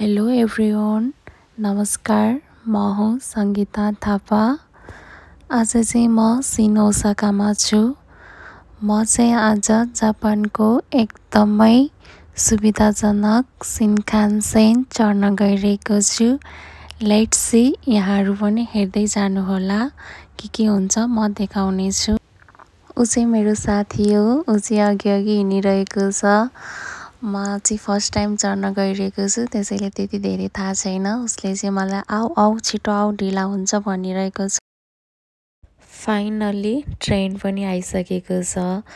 Hello everyone, नमस्कार। म हुँ सङ्गीता थापा। आज चाहिँ म सिनओसाकामा छु। म चाहिँ आज जापानको एकदमै सुविधाजनक सिनखानसेन चढ्न गइरहेको छु। लेट्स सी, यहाँहरू पनि हेर्दै जानुहोला के हुन्छ म देखाउनेछु। ऊ चाहिँ मेरो साथी हो, ऊ चाहिँ अघि हिँडिरहेको छ। म चाहिँ फर्स्ट टाइम चढ्न गइरहेको छु, त्यसैले त्यति धेरै थाहा छैन। उसले चाहिँ मलाई आऊ छिटो आऊ, ढिला हुन्छ भनिरहेको छ। फाइनल्ली ट्रेन पनि आइसकेको छ।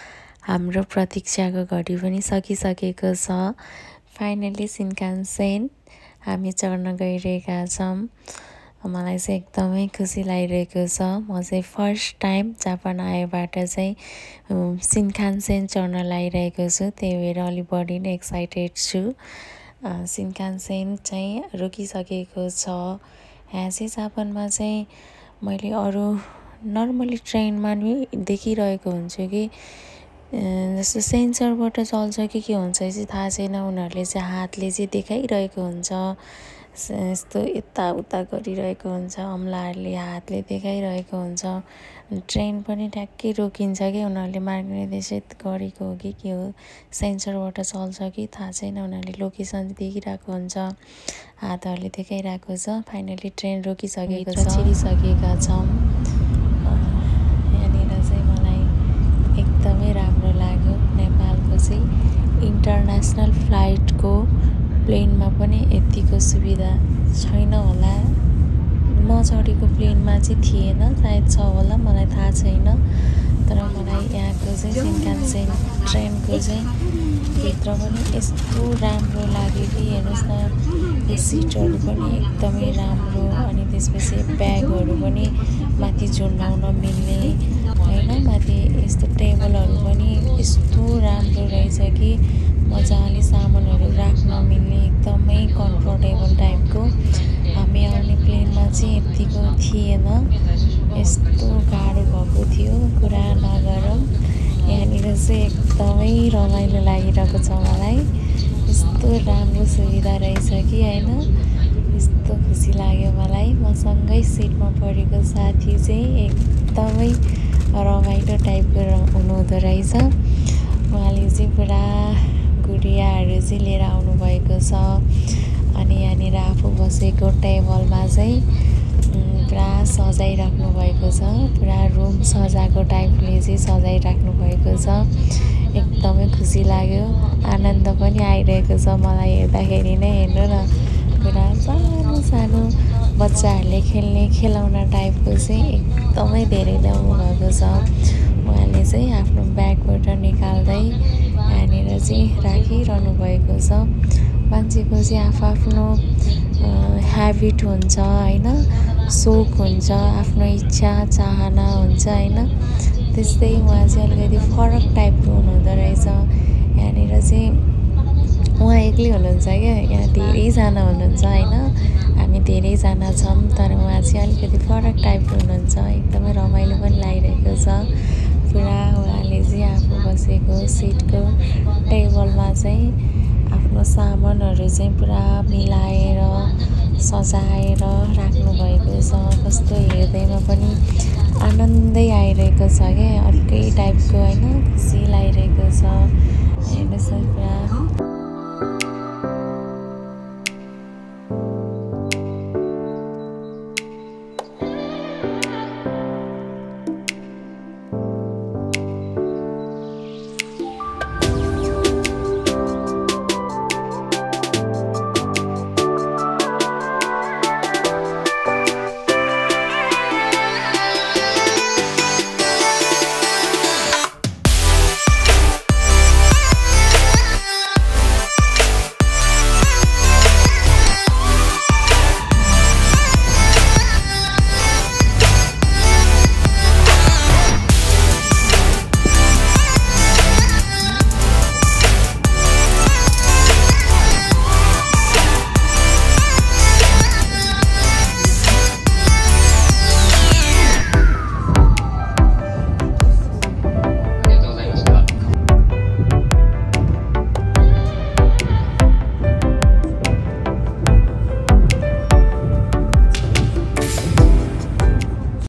हाम्रो प्रतीक्षाको घडी पनि सकिसकेको छ। फाइनल्ली सिनखानसेन हामी चढ्न गइरहेका छौँ। मलाई चाहिँ एकदमै खुसी लागिरहेको छ। म चाहिँ फर्स्ट टाइम जापान आएबाट चाहिँ सिनखानसेन चढ्न लागिरहेको छु, त्यही भएर अलिक बढी नै एक्साइटेड छु। सिनखानसेन चाहिँ रोकिसकेको छ। यहाँ चाहिँ जापानमा चाहिँ मैले अरू नर्मली ट्रेनमा नि देखिरहेको हुन्छु कि जस्तो सेन्सरबाट चल्छ कि के हुन्छ चाहिँ थाहा छैन। उनीहरूले चाहिँ हातले चाहिँ देखाइरहेको हुन्छ, यस्तो यताउता गरिरहेको हुन्छ, अम्लाहरूले हातले देखाइरहेको हुन्छ। ट्रेन पनि ठ्याक्कै रोकिन्छ कि उनीहरूले मार्गनिर्देशित गरेको हो कि के हो, सेन्सरबाट चल्छ कि थाहा छैन। उनीहरूले लोकेसन देखिरहेको हुन्छ, हातहरूले देखाइरहेको छ। फाइनली ट्रेन रोकिसकेको छ, छिरिसकेका छौँ। यहाँनिर चाहिँ मलाई एकदमै राम्रो लाग्यो। नेपालको चाहिँ इन्टरनेसनल फ्लाइटको प्लेनमा पनि यतिको सुविधा छैन होला। म चढेको प्लेनमा चाहिँ थिएन, सायद छ होला, मलाई थाहा छैन। तर मलाई यहाँको चाहिँ सिनखानसेन ट्रेनको चाहिँ भित्र पनि यस्तो राम्रो लाग्यो कि हेर्नुहोस् न, यो सिटहरू पनि एकदमै राम्रो। अनि त्यसपछि ब्यागहरू पनि माथि झुन्डाउन मिल्ने होइन, माथि यस्तो टेबलहरू पनि यस्तो राम्रो रहेछ कि मजाले सामानहरू राख्न मिल्ने, एकदमै कम्फोर्टेबल टाइपको। हामी आउने प्लेनमा चाहिँ यतिको थिएन, यस्तो गाह्रो भएको थियो, कुरा नगरौँ। यहाँनिर चाहिँ एकदमै रमाइलो लागिरहेको छ मलाई। यस्तो राम्रो सुविधा रहेछ कि होइन, यस्तो खुसी लाग्यो मलाई। मसँगै सिटमा परेको साथी चाहिँ एकदमै रमाइलो टाइपको हुनुहुँदो रहेछ। उहाँले चाहिँ पुरा गुडियाहरू चाहिँ लिएर आउनुभएको छ। अनि यहाँनिर आफू बसेको टेबलमा चाहिँ पुरा सजाइराख्नु भएको छ, पुरा रुम सजाएको टाइपले चाहिँ सजाइराख्नु भएको छ। एकदमै खुसी लाग्यो, आनन्द पनि आइरहेको छ मलाई हेर्दाखेरि नै। हेर्नु न, पुरा सानो सानो बच्चाहरूले खेल्ने खेलौना टाइपको चाहिँ एकदमै धेरै ल्याउनु भएको छ। उहाँले चाहिँ आफ्नो ब्यागबाट निकाल्दै यहाँनिर चाहिँ राखिरहनु भएको छ। मान्छेको चाहिँ आफ्नो ह्याबिट हुन्छ होइन, सोख हुन्छ, आफ्नो इच्छा चाहना हुन्छ होइन। त्यस्तै उहाँ चाहिँ अलिकति फरक टाइपको हुनुहुँदो रहेछ। यहाँनिर चाहिँ उहाँ एक्लै हुनुहुन्छ क्या, यहाँ धेरैजना हुनुहुन्छ होइन, हामी धेरैजना छौँ। तर उहाँ चाहिँ अलिकति फरक टाइपको हुनुहुन्छ। एकदमै रमाइलो पनि लागिरहेको छ। पुरा उहाँले चाहिँ आफू बसेको सिटको टेबलमा चाहिँ आफ्नो सामानहरू चाहिँ पुरा मिलाएर सजाएर राख्नुभएको छ। कस्तो हेर्दैमा पनि आनन्दै आइरहेको छ क्या, अर्कै टाइपको होइन, खुसी लागिरहेको छ। हेर्नुहोस् न, पुरा